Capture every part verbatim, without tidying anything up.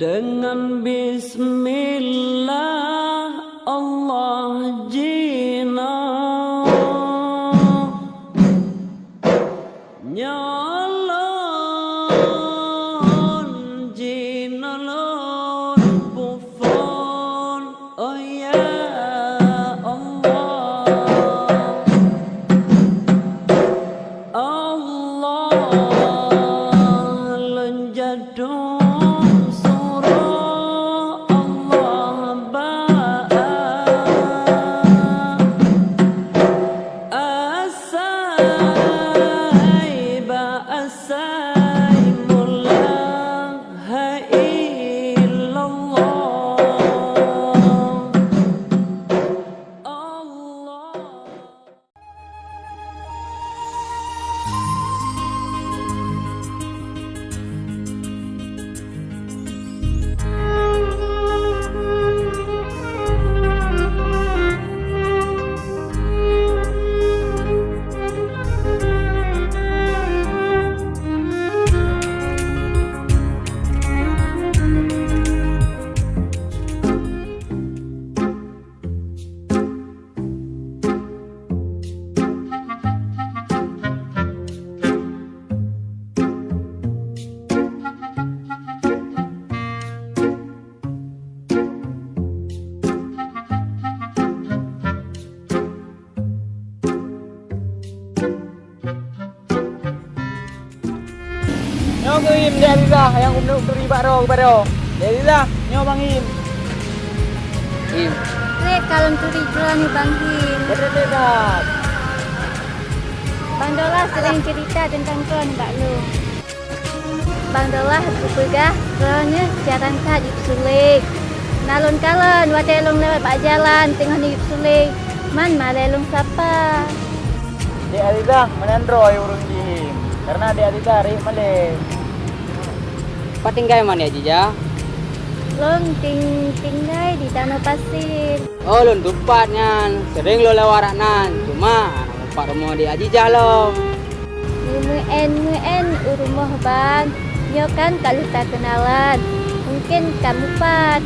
Deungon bismillah Allah jinoe. Nyoe lôn jinoe lôn peuphon, oh ya Allah. Allah lôn jadong surah Allah bak asai bak asai mula hai illallah. Allah. Nyoe geuhim Dek Azizah nyang keuneuk turi bak droe keupada. Dek Azizah, nyoe Bang Him. Him. Trép ka lôn turi droeneuh Bang Him. Beutôi that. Bang Dolah sering cerita tentang droeneuh bak lôn. Bang Dolah geupeugah droeneuh jarang that jieb sulet. Na lôn kalon watée lôn lewat bak jalan teungoh neuyue sulet, man malée lôn sapa. Dek Azizah, meunan droe ureuëng jih, karena Dek Azizah riek malée. Pat tinggai man Dek Azizah? Lôn ting-, tinggai di Tanoh Pasir. Oh, lôn teumpat nyan, sering lôn lewat nan, cuma hana meupat rumoh Dek Azizah lom. Meu-, meu'en-meu'en u rumoh Bang, nyoe kan ka lheueh takeunalan, mungken ka meupat.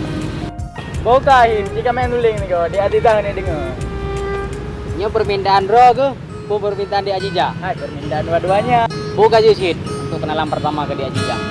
Boh ka Him, ci ka meu'en uleng niko, Dek Azizah hana deungoe. Nyoe peumintaan droe keuh, peue peumintaan Dek Azizah? Hai, peumintaan dua-duanya. Boh ka jeuet cit untuk kenalan pertama keu Dek Azizah.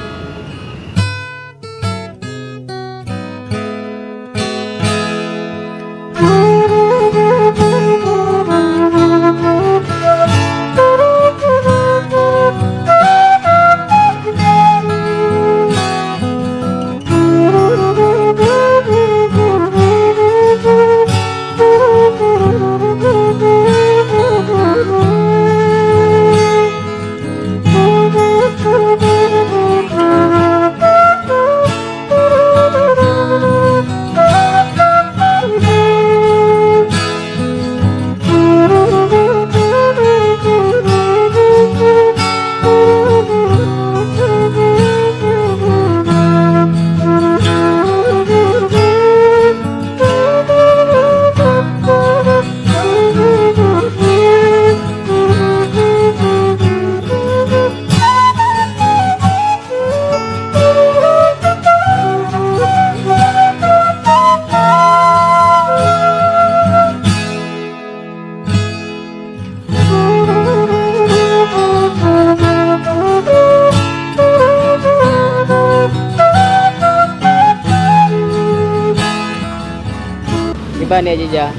Kiban Dek Azizah?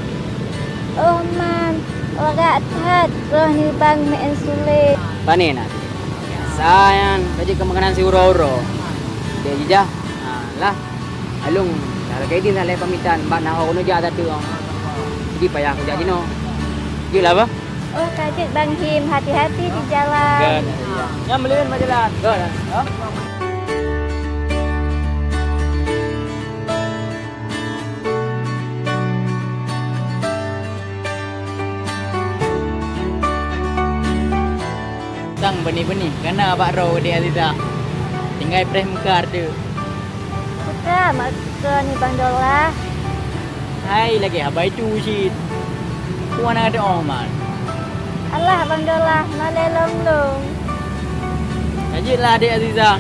Oh man, lagak that droeneuh Bang meu'en sulet. Pane na? Biasa nyan, ka jeuet keu makanan siuroe-uroe. Dek Azizah? Ah, lah. Along, dah lagée idin lé pamitan, bak na ho keuneuk jak that teuk. Jadi payah kujak jinoe. Jeuet lah, bah. Oh, ka jeuet Bang Him, hati-hati di jalan. Kan, iya. Nyan meuleuen bak jalan. Kan. Ha? Sang beuni-beuni kana bak droe Dek Azizah. Tinggai preh meukat teuk. Peue makeuet ni Bang Dolah? Hai, lagée haba itu cit. Kuana ada oman. Alah Bang Dolah, malée lom lôn. Ka jeuet lah Dek Azizah.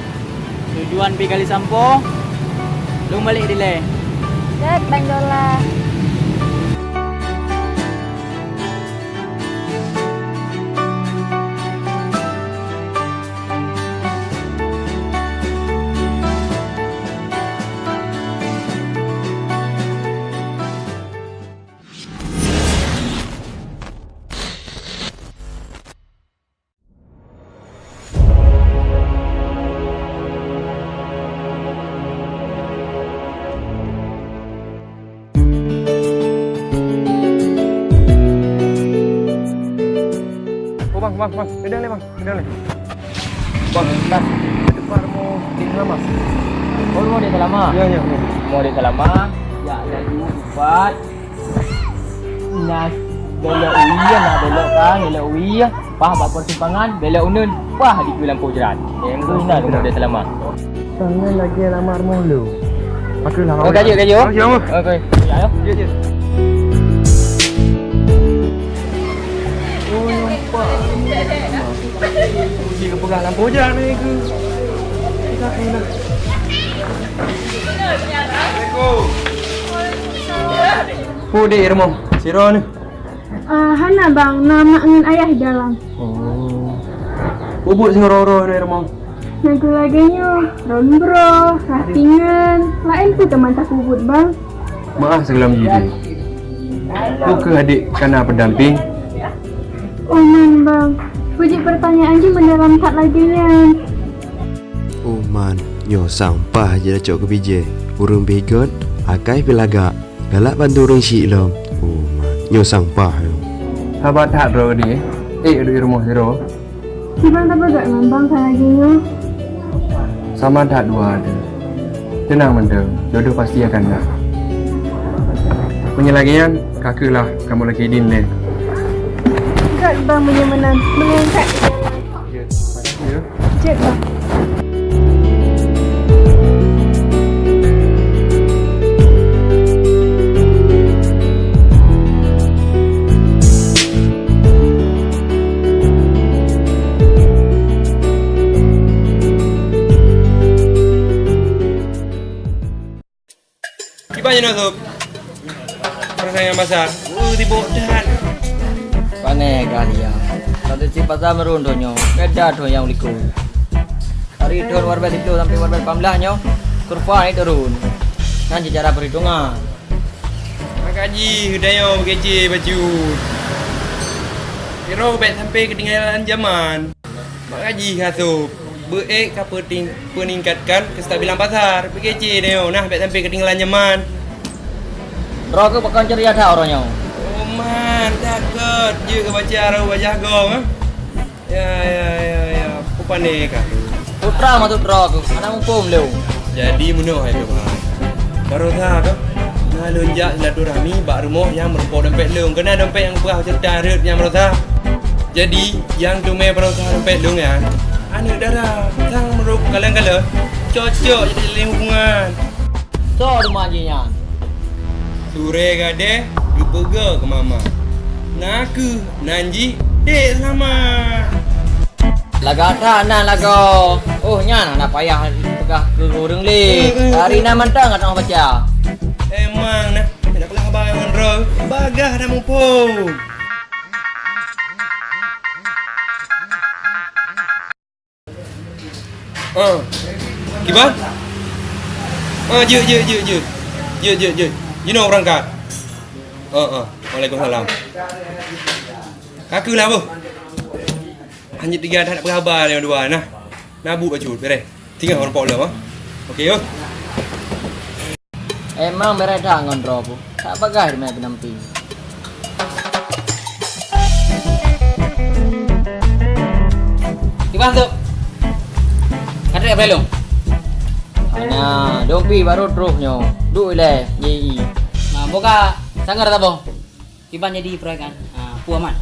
Tujuan pi kali sampoe. Lôn balek dilèe. Jeuet, Bang Dola. Oh, bang, bang, bang. Keudang lé, bang. Keudang lé. Bang, bang. Di depan rumoh Dek Salama. Oh, rumoh Dek Salama? Ya, ya, ya. Rumoh Dek Salama. Ya, laju, empat. Nah, belok u ie, nah, belok kan, belok u ie. Paih bak persimpangan, belok uneun. Paih dikeue lampôh jrat. Nyang tu na rumoh Dek Salama. Tangan lagèe alamat rumoh lôn. Aku lah. Oh, ka jeuet, ka jeuet, oh? Ka jeuet, oh. Okey. Ya, ya. Jeuet, jeuet. Oh, nampak. Dia pegang lampôh jrat ni ke? Assalamualaikum. Oh, dek rumoh. Sira ni. Ah, hana, Bang, na mak ngon ayah di dalam. Oh. Peubuet singoh uroe-uroe di rumoh. Lagu lagèe nyoe, ron broh, ratingan, laén peue teuma tapeubuet, Bang. Maaf sigohlom jih, Dek. Peu kheueh adik kana peudampéng? Oh, man, Bang. Peue jeuet peurtanyaan jih meundalam that lagèe nyan? Oh, man, nyoe sampah jeuet tacok keu bijéh. Ureueng beugot, akai pih lagak. Galak bantu ureueng syik lom. Oh, man. Nyoe sampah nyoe. Haba that droe deh. Eh, duek rumoh sidroe. Kiban tapeugah ngon Bang ka lagèe nyoe? Sama that dua deh. Teunang mantong, jodoh pasti akan na. Meunyoe lagèe nyan, ka keuh lah kamoe lakèe idin lé. Gèt Bang meunyoe meunan, meunyoe gèt. Ya, makasih ya. Jeuet, Bang. Kiban jinoe sôb? Peurasaan nyang basah. Uh, sibok that. Pane kalian. Statistik pasar meurun donya. Beda donya nyang likot. Dari thôn dua ribu sepuluh sampai dua ribu delapan belas nyoe, kurva naik turun. Nyan secara perhitungan. Maka jih, udah nyoe beukeucé bacut. Kiro bèk sampai keutinggalan zaman. Mak gaji ka sôb, beuék ka peuting-, peuningkatkan keustabilan pasar. Beukeucé nyoe nah, bèk sampai keutinggalan zaman. Droe keuh pakon ceria that uroe nyoe. Oh, man, that göt. Jeuet keu baca rôh bajah gong, ah. Ya, ya, ya, ya. Peue pane ka? Putra maksud droe keuh, hana muphom lé. Jadi meunoe hai Tuhan. Baroesa ka, na lôn jak silaturahmi bak rumoh nyang meurumpok dompet lôn. Keunan dompet nyang peugah cerita rhot nyang baroesa. Jadi, nyang teumé baroesa dompet lôn nyan, aneuk dara, sang meurok kalon-kalon, cocok jadi jalin hubungan. Soe teuma jih nyan? Surée gadéh geupeugah keu mama. Na kheueh nan jih Dek Salama. Lagak that nan lagoe. Oh, nyan hana payah peugah keu ureueng lé. Dari nan mantong ka teungoh baca. Emang nah, nak peugah haba ngon droe, bagah na muphom. Ah. Kiban? Ah, jeuet, jeuet, jeuet, jeuet. Jeuet, jeuet, jeuet. Jinoe beurangkat. Ah, ah. Waalaikumsalam. Ka keuh lah, boh. Hanjeuet tiga dah nak peugah haba lé dua nah. Nabuk bacut, beres. Tinggai ureueng pok lom, ah. Okey, yo. Emang beureudah ngon droe boh. Tak bagah rimai peunamping. Kiban tu? Ka trép belom? Hana, dong pi baru troh nyoe. Duek ilèe, J I. Nah, boh ka sangar saboh. Kiban jadi proyek kan? Ah, peue aman?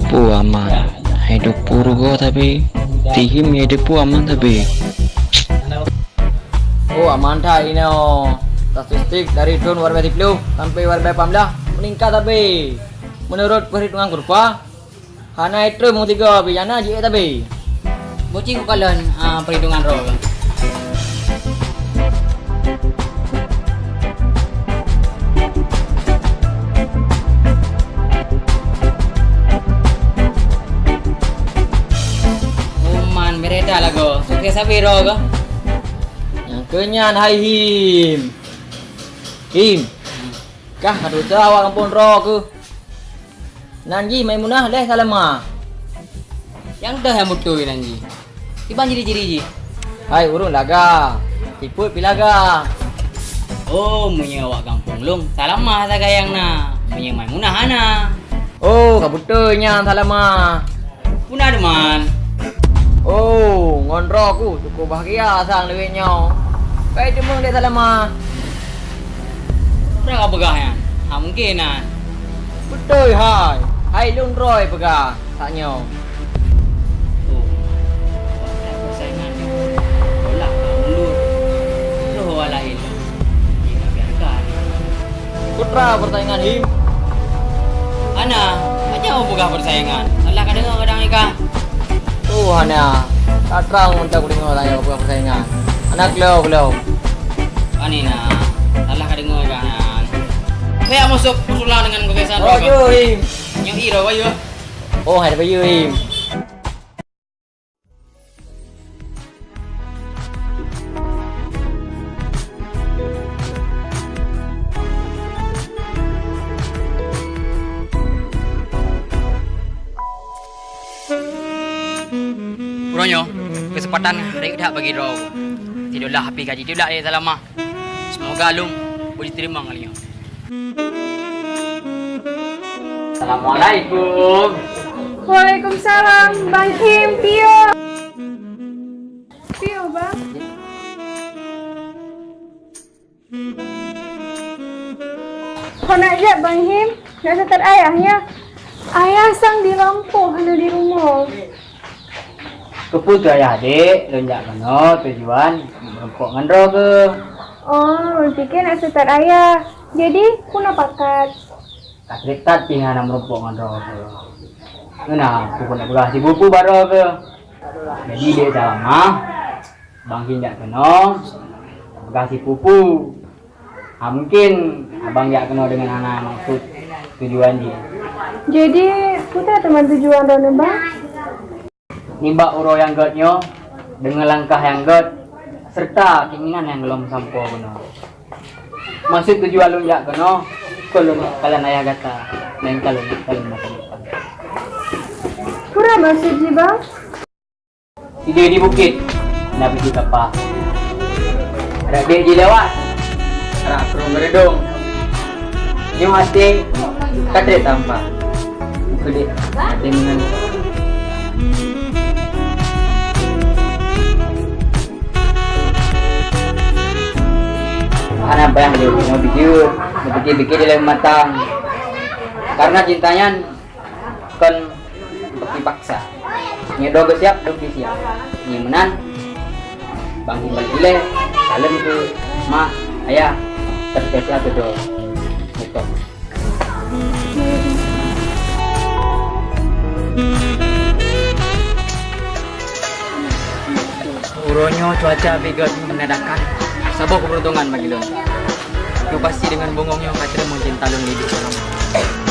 Peue aman? Hai duek peurugoe tapi, tihim ya depu aman tapi. Oh, aman that inoe. Statistik dari thôn dua ribu sepuluh sampai dua ribu delapan belas meningkat tapi. Menurut perhitungan kurva, hana itrém meusigoe pih, nyang na jiék tabé. Boh cit kukalon, ah, perhitungan droe. Sabe droe kah? Nyang keu nyan hai Him. Him. Kah ka tutoe awak gampông droe keuh. Nan jih Maimunah leh Salama. Nyang deuh nyang beutôi nan jih. Kiban ciri-ciri jih? Hai ureueng laga, sifeuet pi laga. Oh, meunyoe awak gampông lôn, Salama sagai nyang na. Meunyoe Maimunah hana. Oh, ka beutôi nyan Salama. Puna Deman. Oh, ngon droe ku cukup bahagia sang lewat nyoe. Kai deungoe dek Salama. Peue ka peugah nyan? Ha mungken nyan. Beutôi hai. Hai lôn droe peugah. Tanyoe. Oh, persaingan nyoe. Olah ka mundur. Roh awak laén lom. Jika biarkan. Putra persaingan Him. Ana, aja mau peugah persaingan. Salah ka deungoe kadang ika. Oh, Hana. Tak terang macam aku dengar lah yang peugah persaingan. Anak lo belum. Ani na. Salah ka deungoe ika. Saya masuk usulan dengan kebiasaan. Oh, yo, Him. Nyok iro, ayo. Oh, hai bayu Im. Uroe nyoe, keuseumpatan rayeuk that bagi droe. Sidroe lah api gaji teudak lé Salamah. Seumoga lôn beu jiteurimong kali nyoe. Assalamualaikum. Waalaikumsalam, Bang Him, piye? Piye, Bang? Kok nak jak, Bang Him? Nak seutôt ayah nyoe. Ayah sang di lampôh, hana di rumoh. Keupeue teuh ayah, Dek? Lôn jak keunoe tujuan meurumpok ngon droe keuh. Oh, lôn pike nak seutôt ayah. Jadi, peue na pakat? Ka trép that pih hana meurumpok ngon droe keuh. Ngon na, peue keuneuk peugah sipupu bak droe keuh. Jadi, Dek Salamah, Bang Him jak keunoe, peugah sipupu. Ha, mungken abang jak keunoe deungon hana maksud tujuan jih. Jadi, peue teuma tujuan droeneuh, Bang? Nibak uroe nyang gét nyoe, deungon langkah nyang gét, serta keinginan nyang lom sampoe keunoe. Maksud tujuan lôn jak keunoe, kon lôn kalon ayah gata, melainkan lôn kalon masa depan. Peue maksud jih, Bang? Sideh di bukét, na biji kapa. Adak dek jilewat, adak krueng geureudong. Nyoe até ka trép tampa. Bukeudeuk até meunan. Hana payah lé nyoe biji, bukét-bukét dilèe matang. Karena cinta nyan kon dipaksa. Nyoe droe geusiab, droe geusiab. Nyoe meunan, Bang Himbal ilèe, saleuem keu mak, ayah, terspesial keu droe. Beutôi. Uroe nyoe cuaca bèk gét menandakan saboh keberuntungan bagi lôn. Nyoe pasti deungon bungong nyoe ka trép meucinta lôn lé Dek Salamah.